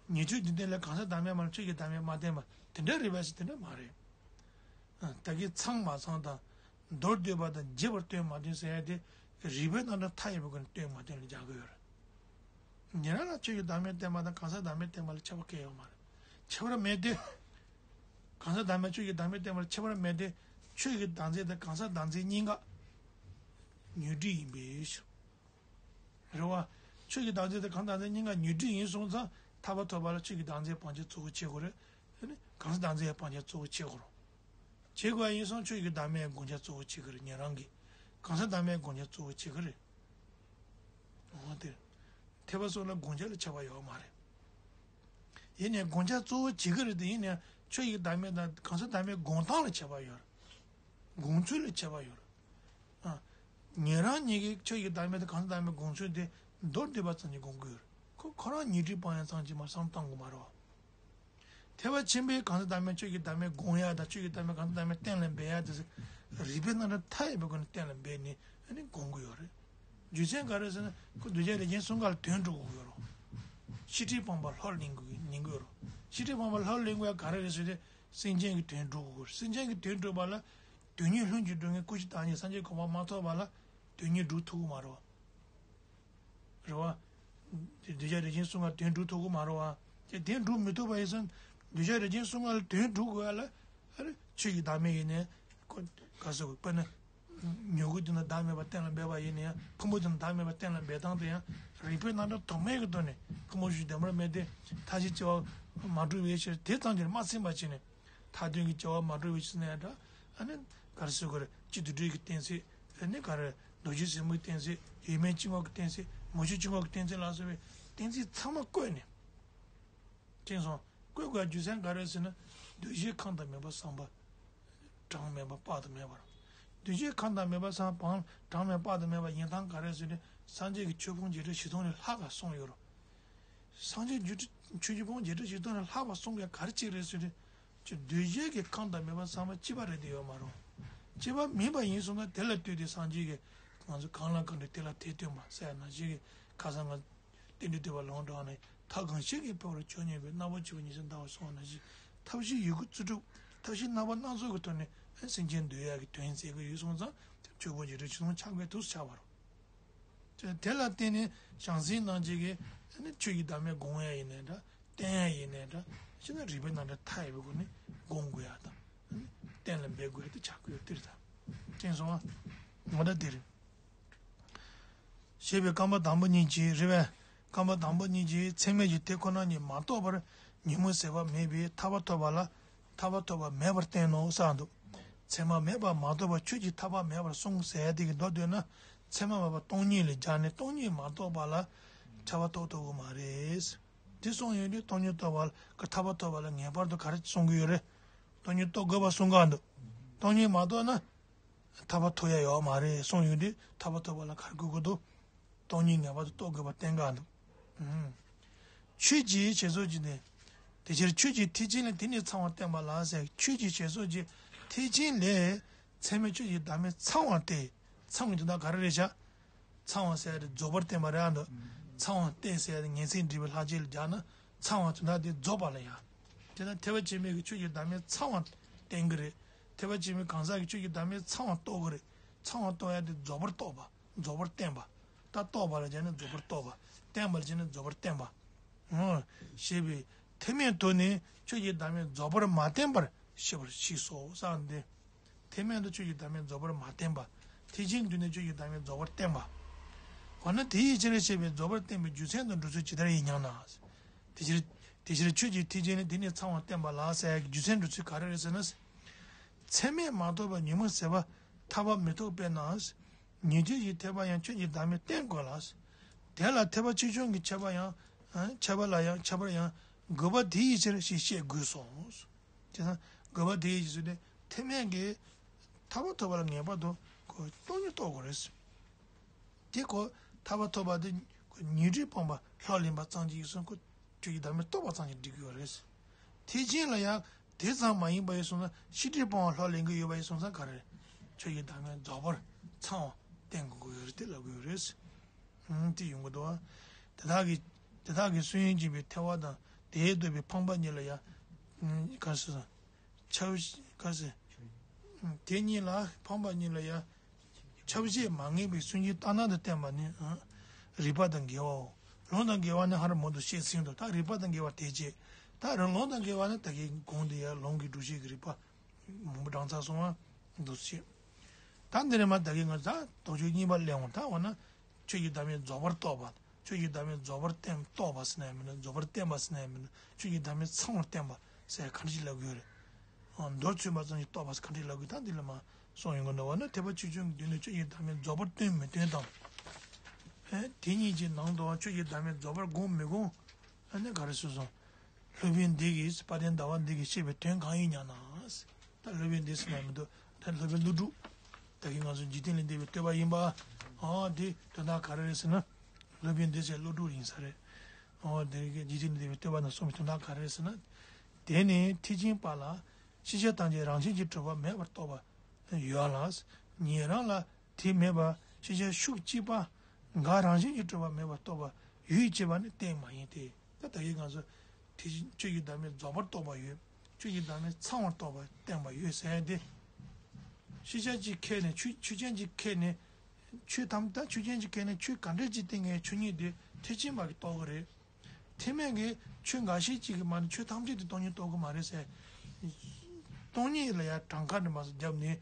ཉན་ཐོས་སྡེ་སྣོད་ལས་གང་ཟག་བདག་མེད་མ་ལ་ཆོས་ཀྱི་བདག་མེད་མ་བསྟན་པ་དེ་འདྲ་རེད་པས་ཟེར་དེ་འདྲ་མ་རེད། ད་གིན་ཚང་མ་ཚང་དང་། མདོར་བསྡུས་པ་དང་རྒྱས་པར་སྟོན་མ་སྟོན་ཟེར་ཡ་དེ་རིགས་པའི་རྣམ་གྲངས་མཐའ་ཡས་པའི་སྒོ་ནས་སྟོན་མ་སྟོན་ལ་སྦྱར་གྱི་ཡོད་རེད། ཉན་རང་ལ་ཆོས་ཀྱི་བདག་མེད་བསྟན་པ་དང་གང་ཟག་བདག་མེད་བསྟན་པ་ལ་ཁྱད་པར་གང་ཡང་ཡོད་མ་རེད། ཁྱད་པར་མེད་དེ། གང་ཟག་བདག་མེད་ཆོས་ཀྱི་བདག་མེད་བསྟན་པ་ལ་ཁྱད་པར་མེད་དེ། ཆོས་ཀྱི་བདག་འཛིན་དང་གང་ཟག་བདག་འཛིན་གཉིས་ཀ་ཉོན་སྒྲིབ་ཡིན་པས། རེད་བ། ཆོས་ཀྱི་བདག་འཛིན་དང་གང་ཟག་བདག་འཛིན་གཉིས་ཀ་ཉོན་སྒྲིབ་ཡིན་སོང་ཙང་ཐར་པ་ཐོབ་པ་ལ་ཆོས་ཀྱི་བདག་འཛིན་སྤང་བྱ་གཙོ་བོ་བྱེད་དགོས་རེད། ཨ་ནི་གང་ཟག་བདག་འཛིན་སྤང་བྱ་གཙོ་བོ་བྱེད་དགོས་རེད། བྱེད་དགོས་པ་ཡིན་སོང་ཆོས་ཀྱི་བདག་མེད་དགོངས་འཆར་གཙོ་བོ་བྱེད་ཀྱི་རེད་ཉན་རང་གིས། གང་ཟག་བདག་མེད་དགོངས་འཆར་གཙོ་བོ་བྱེད་ཀྱི་རེད། འོ་དེ། ཐེག་པ་སོགས་ལ་དགོངས་འཆར་ལ་ཁྱད་པར་ཡོད་མ་རེད། ཡིན་ནའི་དགོངས་འཆར་གཙོ་བོ་བྱེད་ཀྱི་རེད་དེ་ཡིན་ནའི་ཆོས་ཀྱི་བདག་མེད་དང་གང་ཟག་བདག་མེད་དགོངས་སྟངས་ལ་ཁྱད་པར་ཡོད་རེད། དགོངས་ཚུལ་ལ་ཁྱད་པར་ཡོད་རེད། ཨ། ཉན་རང་ཉིད་ཀྱིས་ཆོས་ཀྱི་བདག་མེད་དང་གང་ཟག་བདག་མེད་དགོངས་ཚུལ་དེ་མདོར་བསྡུས་པ་ཙམ་གྱིས་དགོངས་ཀྱི་ཡོད་རེད། ཁོ་ཁོ་རང་ཉོན་སྒྲིབ་སྤང་ཡ་ཙམ་གྱིས་མ་བསམ་བློ་གཏོང་དགོས་མ་རེད་བ། ཐེག་པ་ཆེན་པོའི་གང་ཟག་བདག་མེད་ཆོས་ཀྱི་བདག་མེད་དགོངས་ཡ་དང་ཆོས་ཀྱི་བདག་མེད་གང་ཟག་བདག་མེད་གཏན་ལ་འབེབས་ཡ་དེ་རིགས་པའི་རྣམ་གྲངས་མཐའ་ཡས་པའི་སྒོ་ནས་གཏན་ལ་འབེབས་ནས་ཨ་ནི་དགོངས་ཀྱི་ཡོད་རེད། རྒྱུ་མཚན་ག་རེ་ཟེར་ན་ཁོ་གདུལ་བྱ་རིགས་ཅན་གསུམ་ཀ་ལ་དོན་སྒྲུབ་དགོས་ཡོད་རེད། ཤེས་སྒྲིབ་སྤངས་པ་ལྷོར་ལེན་དགོས་ཉན་དགོས་ཡོད་རེད། ཤེས་སྒྲིབ་སྤངས་པ་ལྷོར་ལེན་དགོས་ཡ་ག་རེ་རེད་ཟེར་ཏེ་སེམས་ཅན་གྱི་དོན་སྒྲུབ་དགོས་རེད། སེམས་ཅན་གྱི་དོན་སྒྲུབ་པ་ལ་དོན་གཉིས་ལྷུན་གྱིས་གྲུབ་མཁན་སྐུ་གཅིག་བདག་ཉིད་སངས་རྒྱས་གོ་འཕང་མ་ཐོབ་པ་ལ་དོན་གཉིས་སྒྲུབ་ཐུབ་ཀྱི་མ་རེད་བ། རེད་བ། གདུལ་བྱ་རིགས་ཅན་གསུམ་ཀ་དོན་སྒྲུབ་ཐུབ་ཀྱི་མ་རེད་བ། དེ་དོན་སྒྲུབ་མི་ཐུབ་པ་ཡིན་ཙང་གདུལ་བྱ་རིགས་ཅན་གསུམ་ཀ་ལ་དོན་སྒྲུབ་དགོས་ཡ་ལ་ཨ་རེ་ཆོས་ཀྱི་བདག་མེད་ཡིན་ནའི་ཁོ་ག་ཟེར་དགོས་དཔེར་ན། མྱུ་གུ་དེ་ན་བདག་མེད་པ་གཏན་ལ་འབེབས་པ་ཡིན་ནའི་ཕུང་པོ་དེ་ན་བདག་མེད་པ་གཏན་ལ་འབེབས་སྟངས་དེ་ཡང་རིགས་པའི་རྣམ་གྲངས་དུ་མའི་གི་ཐོག་ནས་ཕུང་པོ་བཞི་བདེན་པར་མེད་དེ་མཐའ་བཞི་སྐྱེ་བ་མ་གྲུབ་པའི་ཕྱིར་དེ་ཙམ་གྱིས་མ་ཚིམ་པ་བྱས་ནས། མཐའ་དོན་གྱི་སྐྱེ་བ་མ་གྲུབ་པའི་ཕྱིར་ནས་འདྲ། ཨ་ནི་ག་རེ་ཟེར་དགོས་རེད་སྤྱི་དོན་སྒྲུབ་ཀྱི་གཏན་ཚིགས། ཨ་ནི་ག་རེ་རྡོ་རྗེ་ཟེ་མོའི་གཏན་ཚིགས་ཡོད་མེད་སྤྱི་དངོས་ཀྱི་གཏན་ཚིགས་མུ་བཞི་སྤྱི་དངོས་ཀྱི་གཏན་ཚིགས་ལ་སོགས་པའི་གཏན་ཚིགས་ཚང་མ་བཀོད་ནས། དེང་སང་བཀོད་དགོས་རྒྱུ་མཚན་ག་རེ་ཟེར་ན་གདུལ་བྱའི་ཁམས་དང་མོས་པ་བསམ་པ། གྲངས་མེད་པ་དཔག་ཏུ་མེད་པར། གདུལ་བྱའི་ཁམས་དང་མོས་པ་བསམ་པའང་གྲངས་མེད་དཔག་ཏུ་མེད་པ་ཡིན་སྟངས་ག་རེ་ཟེར་ན་སངས་རྒྱས་ཀྱི་ཆོས་ཕུང་བརྒྱད་ཁྲི་བཞི་སྟོང་ལས་ལྷག་པ་གསུངས་ཡོད་རེད། སངས་རྒྱས་རྒྱུད་ཆོས་ཀྱི་ཕུང་བརྒྱད་ཁྲི་བཞི་སྟོང་ལས་ལྷག་པ་གསུངས་པའི་ག་རེ་གཅིག་རེད་ཟེར་ན། ཅིག་གདུལ་བྱའི་གི་ཁམས་དང་མོས་པ་བསམ་པ་གཅིག་པ་རེད་དེ་ཡོད་མ་རེད། གཅིག་པ་མིན་པ་ཡིན་སོང་ན་དེ་ལ་ལྟོས་ཏེ་སངས་རྒྱས་ཀྱིས་ང་ཚོ་གང་ལ་གང་འདྲ་དེ་ལ་དེ་སྟོན་པ་ཟེར་ཡ་ནང་བཞིན་གྱི་ཁ་སང་ང་རྟེན་འབྲེལ་བསྟོད་པ་ལུང་དྲངས་ནས་མཐའ་གང་ཞིག་གི་འཕེལ་བར་ཆོས་ཉན་པའི་རྣམ་པར་འབྱེད་པ་ཉི་ཤུ་ཟླ་བ་གསུངས་པ་ནང་བཞིན་ཐབས་ཤེས་ཡི་གུ་རྩིས་དྲུག་ཐབས་ཤེས་རྣམ་པ་སྣ་ཚོགས་ཀྱི་ཐོག་ནས་སེམས་ཅན་འདུལ་ཡག་གི་དོན་མཛད་ཀྱི་ཡོད་སོང་ཙང་ཆོས་ཕུང་བརྒྱད་ཁྲི་བཞི་སྟོང་ཆགས་པའི་དུས་སུ་ཆགས་པ་རེད། དེ་ལ་བརྟེན་ནས་བྱང་སེམས་རྣམ་འབྱེད་ཀྱིས་ནི་ཆོས་ཀྱི་བདག་མེད་དགོངས་ཡ་ཡིན་ནའི་འདྲ་བསྟན་ཡ་ཡིན་ནའི་འདྲ་ཞེ་ན་རིགས་པའི་རྣམ་གྲངས་མཐའ་ཡས་པའི་སྒོ་ནས་དགོངས་དགོས་ཡ་དང་གཏན་ལ་འབེབས་དགོས་ཡ་དེ་ཆགས་ཀྱི་ཡོད་དེ་རེད་ད། དྲན་སོང་ང་ད་དེ་རེད། ཞེས་པའི་རྐང་པ་དང་པོ་གཉིས་ཀྱིས་རེད་པས། རྐང་པ་དང་པོ་གཉིས་ཀྱིས་ཚད་མས་ཀྱི་དེ་ཁོ་ན་ཉིད་མ་རྟོགས་པར་ཉོན་མོངས་ཟད་པ་མེད་པའི་ཐར་པ་ཐོབ་པ་ལ་ཐར་པ་ཐོབ་པ་མེད་པར་བསྟན་ནོ་གསུངས་འདུག་ཚད་མ་མེད་པ་མ་རྟོགས་པ་ཁྱོད་ཀྱིས་ཐར་པ་མེད་པར་གསུངས་ཟེར་ཡ་དེ་གི་མདོ་འདོད་ན་ཚད་མ་མེད་པ་སྟོང་ཉིད་ལ་སྦྱར་ནས་སྟོང་ཉིད་མ་རྟོགས་པ་ལ་ཐར་པ་ཐོབ་ཐུབ་ཀྱི་མ་རེད། དེ་གསུངས་ཡོང་དུས་སྟོང་ཉིད་རྟོགས་པ་ལ་ཐར་པ་ཐོབ་པ་ལ་ངེས་པར་དུ་ག་རེ་གསུང་གི་ཡོད་རེད། སྟོང་ཉིད་རྟོགས་དགོས་པ་གསུང་གི་འདུག་སྟོང་ཉིད་མ་རྟོགས་ན། ཐར་པ་ཐོབ་ཡ་ཡོད་མ་རེད་གསུངས་ཡོང་དུས་ཐར་པ་ཐོབ་པ་ལ་ག་རེ་དགོས་ཀྱི་འདུག་སྟོང་ཉིད་ངེས་པར་དུ་རྟོགས་དགོས་པ་བསྟན་ག་འདུག་ཨུམ། ཆོས་ཀྱི་བྱེད་སོགས་ཀྱི་ནི། དེ་ཕྱིར་ཆོས་ཀྱི་ཐེག་ཆེན་ལས་དེ་ནི་ཚང་བར་བསྟན་པ་ལ་ཟེར་ཆོས་ཀྱི་བྱེད་སོགས་ཀྱི་ཐེག་ཆེན་ལས་ཚད་མས་ཆོས་ཀྱི་བདག་མེད་ཚང་བར་ཏེ། ཚང་བའི་དོན་དག་ག་རེ་རེད་བྱ། ཚང་བ་ཟེར་ཏེ་རྫོགས་པར་བསྟན་པ་རེད་ཨ་འདུག་ཚང་བ་སྟེ་ཟེར་ཏེ་ངེས་ཚིག་འབྲི་བའི་ལྷག་བཅས་ལ་སྦྱར་ན་ཚང་བ་དོན་དག་དེ་རྫོགས་པ་ལ་ཡང་། དེ་ལྟར་ཐེག་པ་ཆེན་པོའི་གི་ཆོས་ཀྱི་བདག་མེད་ཚང་བ་བསྟན་གྱི་རེད། ཐེག་པ་ཆེན་པོའི་གང་ཟག་གི་ཆོས་ཀྱི་བདག་མེད་ཚང་བ་རྟོགས་ཀྱི་རེད། ཚང་བ་རྟོགས་ཡ་དེ་རྫོགས་པར་རྟོགས་པ། རྫོགས་པར་བསྟན་པ། ད་རྟོགས་པ་ལ་བྱས་ན་རྫོགས་པར་རྟོགས་པ། བསྟན་པ་ལ་བྱས་ན་རྫོགས་པར་བསྟན་པ། འོ། ཞེས་པའི་ཐེག་དམན་དུ་ནི་ཆོས་ཀྱི་བདག་མེད་རྫོགས་པར་མ་བསྟན་པར་ཤེས་པར་གྱིས་སོ་གསུངས་ཏེ། ཐེག་དམན་དུ་ཆོས་ཀྱི་བདག་མེད་རྫོགས་པར་མ་བསྟན་པ། ཐེག་ཆེན་དུ་ནི་ཆོས་ཀྱི་བདག་མེད་རྫོགས་པར་བསྟན་པ། འོ་ན་དེ་ཡི་ཕྱིར་ཞེས་པའི་རྫོགས་པར་བསྟན་པའི་རྒྱུ་མཚན་དང་འགྲོ་ཚུལ་ཇི་ལྟར་ཡིན་སྙམ་ན། དེ་ཕྱིར་དེ་ཕྱིར་ཆོས་ཀྱི་ཐེག་ཆེན་ནི་དེ་ནི་ཚང་བར་བསྟན་པ་ལ་ཟེར་ཡག་གི་རྒྱུ་མཚན་འགྲོ་ཚུལ་ག་རེ་རེད་ཟེར་ན། ཚད་མས་མ་རྟོགས་པ་ཉོན་མོངས་ཟད་པ་ཐར་པ་མི་ཐོབ་པས་ན། ཉན་ཐོས་ཀྱི་ཐེག་པ་ཡང་ཆོས་ཀྱི་བདག་མེད་བསྟན་དགོས་ལ། དེ་ལ་ཐེག་པ་ཆེ་ཆུང་གི་ཁྱད་པར་ཡང་། ཁྱད་པར་ལ་ཡང་ཁྱད་པར་ཡང་དགོས་པ་དེ་ཡི་ཕྱིར་ཞེས་བཤད་དགོས་སོ། དེ་ན་དགོས་པ་དེ་ཡི་ཕྱིར་ནི་ཐེག་དམན་གྱི་ཐར་པ་ཐོབ་པ་ལ་ངེས་པར་དུ་ཁོ་སྟོང་ཉིད་རྟོགས་དགོས་རེད། དེ་ཁོ་ཐར་པ་ཐོབ་པ་དེ་ ཉོན་སྒྲིབ་སྤངས་པ་ལྷག་ལེན་པ་ཙམ་གྱིས་ཡིན་སོང་ཁོ་ཆོས་ཀྱི་བདག་མེད་རྟོགས་པ་ཙམ་གྱིས་འགྲིག་གི་ཡོད་རེད། ཐེག་ཆེན་ལ་ཡང་དེ་ཙམ་མ་ཡིན་པ་ཡིན་སོང་ན་ཤེས་སྒྲིབ་སྤངས་པ་ལྷག་ལེན་གྱི་ཡོད་པ་ཡིན་སོང་ཙང་ག་རེ་རེད། ཆོས་ཀྱི་བདག་མེད་རྫོགས་པར་ཚང་བ་བསྟན་དགོས་ཀྱི་ཡོད་རེད་དེ་ལབ་ཀྱི་ཡོད་རེད། ཧུམ་དེ་ཡོང་གི་འདུག་ཨ། དེ་དག་གི་དེ་དག་གི་སུན་འབྱིན་པའི་ཐལ་བ་དང་དེས་བསྡུས་པའི་ཕངས་པ་གཉིས་ལ་ཡང་ག་རེ་ཟེར། ཆབ་ག་ཟེར། དེ་གཉིས་ལ་ཕངས་པ་གཉིས་ལ་ཡང་ཆབ་བཞེས་མ་ངེས་པའི་སུན་འབྱིན་ལྟར་སྣང་དུ་བསྟན་པ་ནི་རིགས་པ་དང་འགལ་བའོ། ལུང་དང་འགལ་བ་ནི་ཧ་ར་མོ་དུ་བཤད་ཟིན་ཏོ། ད་རིགས་པ་དང་འགལ་བ་དེ་བྱས། ད་རང་ལུང་དང་འགལ་བ་ནི་ད་གིན་གོང་དུ་ཡང་ལུང་གི་སྒྲུབ་བྱེད་ཀྱི་རིགས་པ་མང་པོ་བགྲང་ཚར་སོང་བ་འདུག་བྱས། ད་འདི་ནས་མ་ད་གིན་ང་ད་དོགས་གཅོད་གཉིས་པ་གླེང་འོང་ད་འོ་ན། ཆོས་ཀྱི་བདག་མེད་རྫོགས་པར་རྟོགས་པ། ཆོས་ཀྱི་བདག་མེད་རྫོགས་པར་བསྟན་རྟོགས་པ་ཟེར་ན་ཡང་མིན་ན་རྫོགས་པར་བསྟན་པ་ཟེར་ན་ཡང་མིན་ན་ཆོས་ཀྱི་བདག་མེད་ཚང་བར་བསྟན་པ་ཟེར་ག་འདྲ་ཞིག་ལབ་དགོས་རེད། ཨ། མདོར་མཚོན་པ་ཙམ་ཞིག་རྟོགས་པ་ཟེར་ག་འདྲ་ཞིག་ལབ་དགོས་ད་འདི་ལ་མ་གསུངས་ཡོང་གི་འདུག་བ་ན་ཐེག་པ་ཆེ་ཆུང་གི་མདུན་ནས་ཆོས་ཀྱི་བདག་མེད་རྫོགས་པར་སྟོན་མི་སྟོན་དང་། ཨེ། དེ་གཉིས་ཀྱི་ནང་དུའང་ཆོས་ཀྱི་བདག་མེད་རྫོགས་པར་དགོངས་མི་དགོངས། ཨ་ནི་ག་རེ་ཟེར་སོང་། སློབ་དཔོན་འདི་གིས་དཔལ་ལྡན་ཟླ་བ་འདི་གིས་བཤད་པའི་དོན་གང་ཡིན་སྙམ་ན། ད་སློབ་དཔོན་འདི་ཟེར་ན་མི་འདུག་ད་སློབ་དཔོན་ཀླུ་སྒྲུབ། ད་གིན་ང་ཚོ་འཇིག་རྟེན་ལས་འདས་པའི་བསྟོད་པ་ཡིན་པ། ཨོ་དེ་དོན་དག་ག་རེ་རེད་ཟེར་ན། སློབ་དཔོན་འདི་ཟེར་ཀླུ་སྒྲུབ་ཡིན་ས་རེད། ཨོ་དེ་གི་འཇིག་རྟེན་ལས་འདས་པའི་བསྟོད་པ་ནང་གསུངས་པའི་དོན་དག་ག་རེ་རེད་ཟེར་ན། དེ་ནི་ཐེག་ཆེན་པ་ལ་ཤེས་བྱ་ཐམས་ཅད་རང་བཞིན་གྱིས་གྲུབ་པ་མེད་པར་རྟོགས་པ་ཡོད་ལ། ཉན་རང་ལ་དེ་མེད་པ་ཤེས་བྱ་ཤུགས་གཅིག་པ་འགའ་རང་བཞིན་གྱིས་གྲུབ་པ་མེད་པར་རྟོགས་པ་ཡོད་ཅེས་པ་ནི་གཏན་མ་ཡིན་ཏེ། ད་ད་གིན་ང་ཚོ་དེ་བཞིན་ཆོས་ཀྱི་བདག་མེད་རྫོགས་པར་རྟོགས་པ་ཡོད། ཆོས་ཀྱི་བདག་མེད་ཚང་བར་རྟོགས་པ་བསྟན་པ་ཡོད་ཟེར་ཡ་དེ། ཤེས་བྱ་གཅིག་ཁྱེར་ནས་ཆོས་ཆོས་ཅན་གཅིག་ཁྱེར་ནས། ཆོས་ཐམས་ད་ཆོས་ཅན་གཅིག་ཁྱེར་ནས་ཆོས་ག་འདྲ་གཅིག་སྟེང་གི་ཆོས་ཉིད་དེ་ཐེག་ཆེན་པ་གིས་རྟོགས་ཀྱི་རེད། ཐེག་དམན་གྱིས་ཆོས་འགའ་ཤས་གཅིག་གིས་མ་ནི་ཆོས་ཐམས་ཅད་དེ་སྟོང་ཉིད་རྟོགས་ཀྱི་མ་རེད་ཟེར། སྟོང་ཉིད་ལ་ཡང་གྲངས་ཀ་འདྲ་མ་བརྒྱབ་ནས།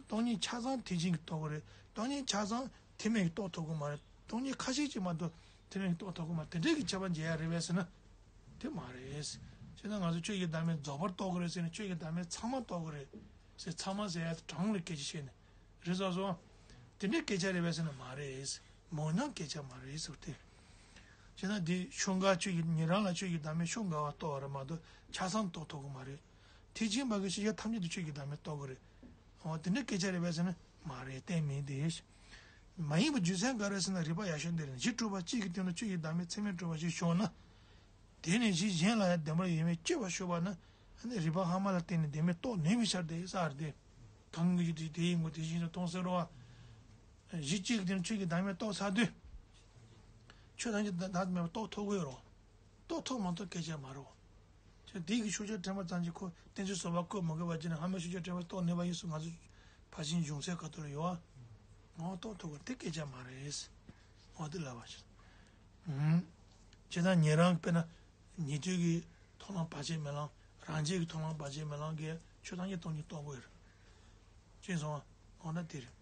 སྟོང་ཉིད་ཆ་ཚང་ཐེག་ཆེན་གྱིས་རྟོགས་ཀྱི་རེད། སྟོང་ཉིད་ཆ་ཚང་ཐེག་དམན་གྱིས་རྟོགས་ཐུབ་ཀྱི་མ་རེད། སྟོང་ཉིད་ཁ་ཤས་ཅིག་མ་གཏོགས་ཐེག་དམན་གྱིས་རྟོགས་ཐུབ་ཀྱི་མ་རེད། དེ་འདྲས་ཀྱི་ཁྱད་པར་འབྱེད་ཡ་རེད་པས་ཟེར་ན། དེ་མ་རེད། བྱས་ན་ང་ཚོ་ཆོས་ཀྱི་བདག་མེད་རྫོགས་པར་རྟོགས་ཀྱི་རེད་ཟེར་ན་ཆོས་ཀྱི་བདག་མེད་ཚང་མ་རྟོགས་ཀྱི་རེད་ཟེར། ཚང་མ་ཟེར་ཡ་དེ་གྲངས་ལ་སྐད་ཆ་བཤད་ནས་རེད་ཟེར་སོང་། དེ་འདྲའི་སྐད་ཆ་རེད་པས་ཟེར་ན་མ་རེད། མང་ཉུང་སྐད་ཆ་མ་རེད་ཟེར་ཏེ། བྱས་ན་དེ་ཤུགས་འགའ་ཆོས་ཀྱི་ཉན་རང་ལ་ཆོས་ཀྱི་བདག་མེད་ཤུགས་འགའ་བ་རྟོགས་པ་རེད་མ་གཏོགས་ཆ་ཚང་རྟོགས་ཐུབ་ཀྱི་མ་རེད། ཐེག་ཆེན་པ་གི་ཤེས་བྱ་ཐམས་ཅད་དུ་ཆོས་ཀྱི་བདག་མེད་རྟོགས་ཀྱི་རེད། འོ་དེ་འདྲའི་སྐད་ཆ་རེད་པས་ཟེར་ན་མ་རེད། གཏན་མིན་ཏེ། མ་ཡིན་པའི་རྒྱུ་མཚན་ག་རེ་ཟེར་ན་རིགས་པ་ཡག་ཤོས་འདི་རེད། གཞི་གྲུབ་པ་གཅིག་གི་སྟེང་དུ་ཆོས་ཀྱི་བདག་མེད་ཚད་མས་གྲུབ་པ་ཞིག་བྱུང་ན། དེ་ནས་གཞི་གཞན་ལ་ཡང་བདེན་པར་ཡོད་མེད་དཔྱོད་པ་ཞུགས་པ་ན། ཨ་ནི་རིགས་པ་སྔ་མ་ལ་བརྟེན་ནས་བདེན་མེད་རྟོགས་ནུས་པའི་ཕྱིར་ཏེ་ཟེར་ཏེ། གང་གི་རྒྱུ་དེ་དེ་ཡིན་དགོས་དེ་བཞིན་དུ་མཐོང་ཟེར་རོ། གཞི་གཅིག་གི་སྟེང་དུ་ཆོས་ཀྱི་བདག་མེད་རྟོགས་ཚར་དུས། ཆོས་ཐམས་ཅད་བདག་མེད་པ་རྟོགས་ཐུབ་ཀྱི་ཡོད་རོ། རྟོགས་ཐུབ་མ་ཐུབ་སྐད་ཆ་མ་རེད། ཁྱོད་དེ་གི་ཤུགས་རྒྱག་དྲན་པ་ཙམ་གྱིས་ཁོ་བསྟན་བཅོས་གསར་པ་བཀོད་མི་དགོས་པ་བྱས་ནས་སྔ་མའི་ཤུགས་རྒྱག་དྲན་པ་རྟོགས་ནུས་པ་ཡིན་སུ་ང་ཚོ་ཕར་ཕྱིན་འབྱུང་སའི་ཁ་ཐུག་ལ་ཡོད་བ། ངོ་རྟོགས་ཐུབ་དགོས་དེ་སྐད་ཆ་མ་རེད། འོ་དེ་ལབ་པ་ཞིག་ཨུམ། བྱས་ཙང་ཉན་རང་དཔེར་ན་ཉན་ཐོས་ཀྱི་མཐོང་ལམ་བར་ཆད་མེད་ལམ་རང་རྒྱལ་གྱི་མཐོང་ལམ་བར་ཆད་མེད་ལམ་གྱི་ཆོས་ཐམས་ཅད་སྟོང་ཉིད་རྟོགས་དགོས་རེད། ཅེས་གསུངས་པ་འོ་ན་དེ་རེད།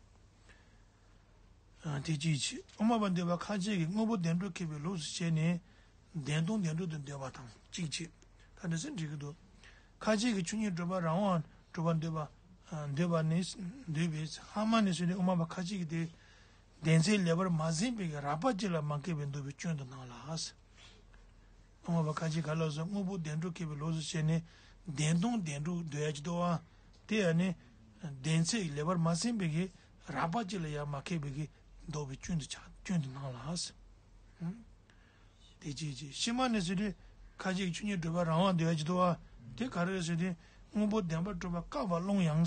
དེ་གཅིག་བྱས། དབུ་མ་པ་འདུས་པ་ཁ་ཅིག་གིས་དངོས་པོ་བདེན་གྲུབ་ཁེགས་པའི་ལུགས་སུ་བྱས་ནས་བདེན་སྟོང་བདེན་གྲུབ་ཏུ་འདོད་པ་དང་གཅིག་བྱས། ད་འདི་ཚོ་འགྲིག་གི་འདུག་ཁ་ཅིག་གིས་ཆོས་ཉིད་གྲུབ་པ་རང་དབང་གྲུབ་པར་འདོད་པ། འདོད་པ་ནི་འདོད་པས་སྔ་མ་ནས་བཟུང་སྟེ་དབུ་མ་པ་ཁ་ཅིག་གིས་དེ་བདེན་ཚིག་ལེགས་པར་མ་ཟིན་པའི་རགས་པ་གཅིག་ལ་མ་ཁེགས་པའི་འདོད་པའི་སྐྱོན་དུ་སྣང་ལ། དབུ་མ་པ་ཁ་ཅིག་ག་ལ་སོགས་དངོས་པོ་བདེན་གྲུབ་ཁེགས་པའི་ལུགས་སུ་བྱས་ནས་བདེན་སྟོང་བདེན་གྲུབ་འདོད་ཡ་ཅིག་འདུག་ཨ། དེ་ཡང་ནི་བདེན་ཚིག་ལེགས་པར་མ་ཟིན་པའི་གི་རགས་པ་གཅིག་ལ་ཡང་མ་ཁེགས་པའི་གི་འདོད་པའི་སྐྱོན་དུ་ཆགས་སྐྱོན་དུ་སྣང་ལ། དེ་གཅིག་བྱས། ཕྱི་མ་ནས་ཟེར་དུས་ཁ་ཅིག་ཆོས་ཉིད་གྲུབ་པ་རང་དབང་འདོད་ཡ་ཅིག་འདུག་ཨ། དེ་ག་རེ་རེད་ཟེར་དུས་དངོས་པོ་བདེན་པར་གྲུབ་པ་བཀག་པ་སློང་ཡང་།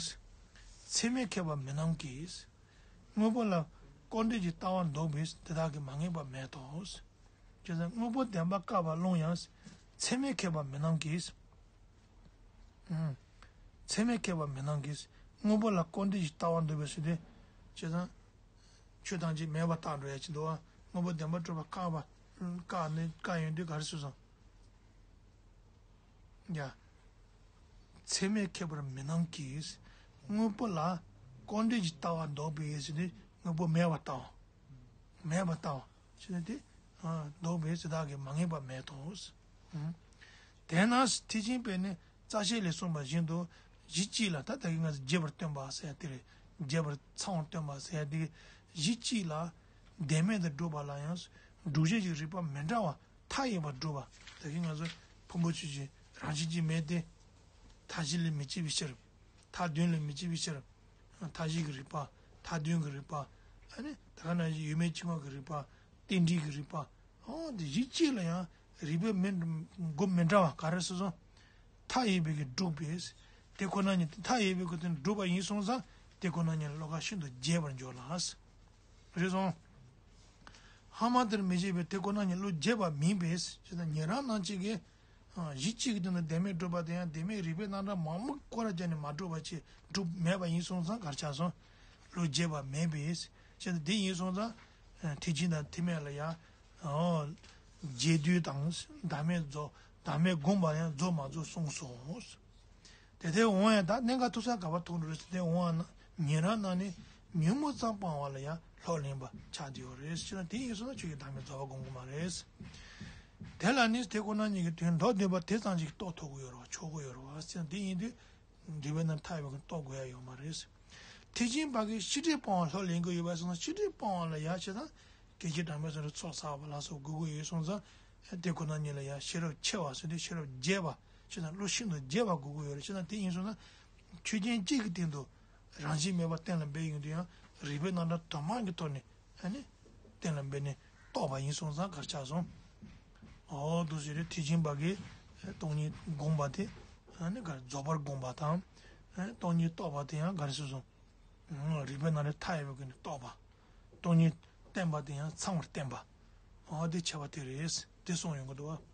ཚད་མས་ཁེགས་པ་མིན་ནམ་གྱི། དངོས་པོ་ལ་སྐོར་འདྲེས་ཀྱི་ལྟ་བ་འདོགས་པས་དེ་དག་གིས་མ་ངེས་པ་མེད་དོ། བྱས་ཙང་དངོས་པོ་བདེན་པ་བཀག་པ་སློང་ཡང་། ཚད་མས་ཁེགས་པ་མིན་ནམ་གྱི། ཨུམ། ཚད་མས་ཁེགས་པ་མིན་ནམ་གྱི། དངོས་པོ་ལ་སྐོར་འདྲེས་ཀྱི་ལྟ་བ་འདོགས་པས་ཟེར་ཏེ། བྱས་ཙང་། ཆོས་ཐམས་ཅད་མེད་པར་བཏགས་འགྲོ་ཡ་ཅིག་འདུག་ཨ། དངོས་པོ་བདེན་པར་གྲུབ་པ་བཀག་པ། བཀག་ནས་བཀག་ཡོང་དུས་ག་རེ་ཟེར་སོང་། ཡ། ཚད་མས་ཁེགས་པ་མིན་ནམ་གྱི། དངོས་པོ་ལ་སྐོར་འདྲེས་ཀྱི་ལྟ་བ་འདོགས་པས་ཟེར་ཏེ་དངོས་པོ་མེད་པར་ལྟ་བ། མེད་པར་ལྟ་བ། ཟེར་ན་དེ། འདོགས་པས་དེ་དག་གིས་མ་ངེས་པ་མེད་དོ། དེས་ན་ཐེག་ཆེན་པས་ནི་རྩ་ཤེ་ལས་གསུངས་པ་བཞིན་དུ་གཞི་གཅིག་ལ་ད་ལྟ་གི་ང་ཚོ་རྒྱས་པར་སྟོན་པ་ཟེར་དེ་རེད། རྒྱས་པར་ཚང་བར་སྟོན་པ་ཟེར་དེ་གཞི་གཅིག་ལ་བདེན་མེད་དུ་སྒྲུབ་པ་ལ་ཡང་སྒྲུབ་བྱེད་ཀྱི་རིགས་པ་མི་འདྲ་བ། མཐའ་ཡས་པར་སྒྲུབ་པ། ད་གིན་ང་ཚོ་ཕུང་པོ་ཆོས་ཅན་རང་བཞིན་གྱིས་མེད་དེ། མཐའ་བཞི་ལས་མི་སྐྱེ་བའི་ཕྱིར། མཐའ་དོན་ལས་མི་སྐྱེ་བའི་ཕྱིར། མཐའ་བཞི་གི་རིགས་པ། མཐའ་དོན་གྱི་རིགས་པ། ཨ་ནི་ད་ག་ནང་བཞིན་ཡོད་མེད་འཆིང་བ་གི་རིགས་པ། རྟེན་འབྲེལ་གྱི་རིགས་པ། ཨོ་དེ་གཞི་གཅིག་ལ་ཡང་རིགས་པས་མི་སྒོ་མི་འདྲ་བ་ག་རེ་ཟེར་སོང་། མཐའ་ཡས་པའི་གི་སྒྲུབ་པས། དེ་ཁོ་ན་ཉིད་དེ་མཐའ་ཡས་པའི་གི་དེ་སྒྲུབ་པ་ཡིན་སོང་ཙང་དེ་ཁོ་ན་ཉིད་ལ་བློ་ཁ་ཤིན་ཏུ་རྒྱས་པར་འཇོག་ལ། རེད་སོང་། སྔ་མ་དེར་མི་བྱེད་པའི་དེ་ཁོ་ན་ཉིད་བློ་རྒྱས་པ་མིན་པས་ཅེ་ན་ཉན་རང་རྣམས་ཀྱིས་གི་གཞི་གཅིག་གི་སྟེང་དུ་བདེན་མེད་སྒྲུབ་པ་དེ་ཡང་བདེན་མེད་རིགས་པའི་རྣམ་གྲངས་མང་པོ་སྐོར་ར་བརྒྱབ་ནས་མ་གྲུབ་པ་ཅིག་གྲུབ་མེད་པ་ཡིན་སོང་ཙང་གར་ཆགས་སོང་། བློ་རྒྱས་པ་མེད་པས། ཅེས་དེ་ཡིན་སོང་ཙང་། ཐེག་ཆེན་དང་ཐེག་དམན་ལ་ཡང་། རྒྱས་བསྡུས་དང་བདག་མེད་རྫོགས་བདག་མེད་དགོངས་པ་ཡང་རྫོགས་མ་རྫོགས་གསུངས་སོ། དེ་ལྟའི་དབང་ཡང་དག་གནད་འགག་ཐུག་ས་ག་བ་ཐུག་འགྲོ་རེད་ཟེར་ཏེ་དབང་ཡང་ན་ཉན་རང་རྣམས་ནི་ཉོན་མོངས་ཙམ་སྤང་བ་ལ་ཡང་ལྷོད་ལེན་པ་ཆགས་བསྡད་ཡོད་རེད་ཟེར་ན་དེ་ཡིན་སོང་ན་ཁྱོད་ཀྱིས་བདག་མེད་རྫོགས་པ་སྒོམ་དགོས་མ་རེད། དེ་ལ་ནི་དེ་ཁོ་ན་ཉིད་ཀྱི་དོན་མདོར་བསྡུས་པ་དེ་ཙམ་ཞིག་རྟོགས་ཐུབ་ཀྱི་ཡོད་རེད་བ་ཆོག་གི་ཡོད་རེད་བ་ཟེར་ན་དེ་ཡིན་དུས། འདུས་པའི་ནང་མཐའ་ཡས་པའི་རྟོགས་དགོས་ཡ་ཡོད་མ་རེད། ཐེག་ཆེན་པ་གིས་ཤེས་སྒྲིབ་སྤོང་བ་ལྷོད་ལེན་གྱི་ཡོད་པ་སོང་ན་ཤེས་སྒྲིབ་སྤོང་བ་ལ་ཡ་བྱེད་དང་། སྐད་ཅིག་གྲངས་མེད་སོང་རེ་ཚོགས་བསགས་པ་ལ་སོགས་དགོས་ཀྱི་ཡོད་སོང་ཙང་། དེ་ཁོ་ན་ཉིད་ལ་ཡ་ཤེས་རབ་ཆེ་བ་ཟེར་དུས་ཤེས་རབ་རྒྱས་པ་བྱེད་དང་བློ་ཤིན་ཏུ་རྒྱས་པ་དགོས་ཀྱི་ཡོད་རེད་བྱེད་དང་དེ་ཡིན་སོང་ན། ཆོས་ཅན་གཅིག་གི་སྟེང་དུ་རང་བཞིན་མེད་པ་གཏན་ལ་འབེབས་ཡོང་དུས་ཡང་རིགས་པའི་རྣམ་གྲངས་དུ་མ་གི་ཐོག་ནས། ཨ་ནི། གཏན་ལ་འབེབས་ནས་རྟོགས་པ་ཡིན་སོང་ཙང་གར་ཆགས་སོང་། འོ་འདུག་ཟེར་རེ་ཐེག་ཆེན་པ་གིས་སྟོང་ཉིད་དགོངས་པ་དེ། ཨ་ནི་གར་རྫོགས་པར་དགོངས་པ་དང་། སྟོང་ཉིད་རྟོགས་པ་དེ་ཡང་ག་རེ་ཟེར་སོང་། རིགས་པའི་ནང་ནས་མཐའ་ཡས་པའི་སྒོ་ནས་རྟོགས་པ། སྟོང་ཉིད་བསྟན་པ་དེ་ཡང་ཚང་བར་བསྟན་པ། འོ་དེ་ཆེ་བ་དེ་རེད་དེ་གསུངས་ཡོང་གི་འདུག་བ།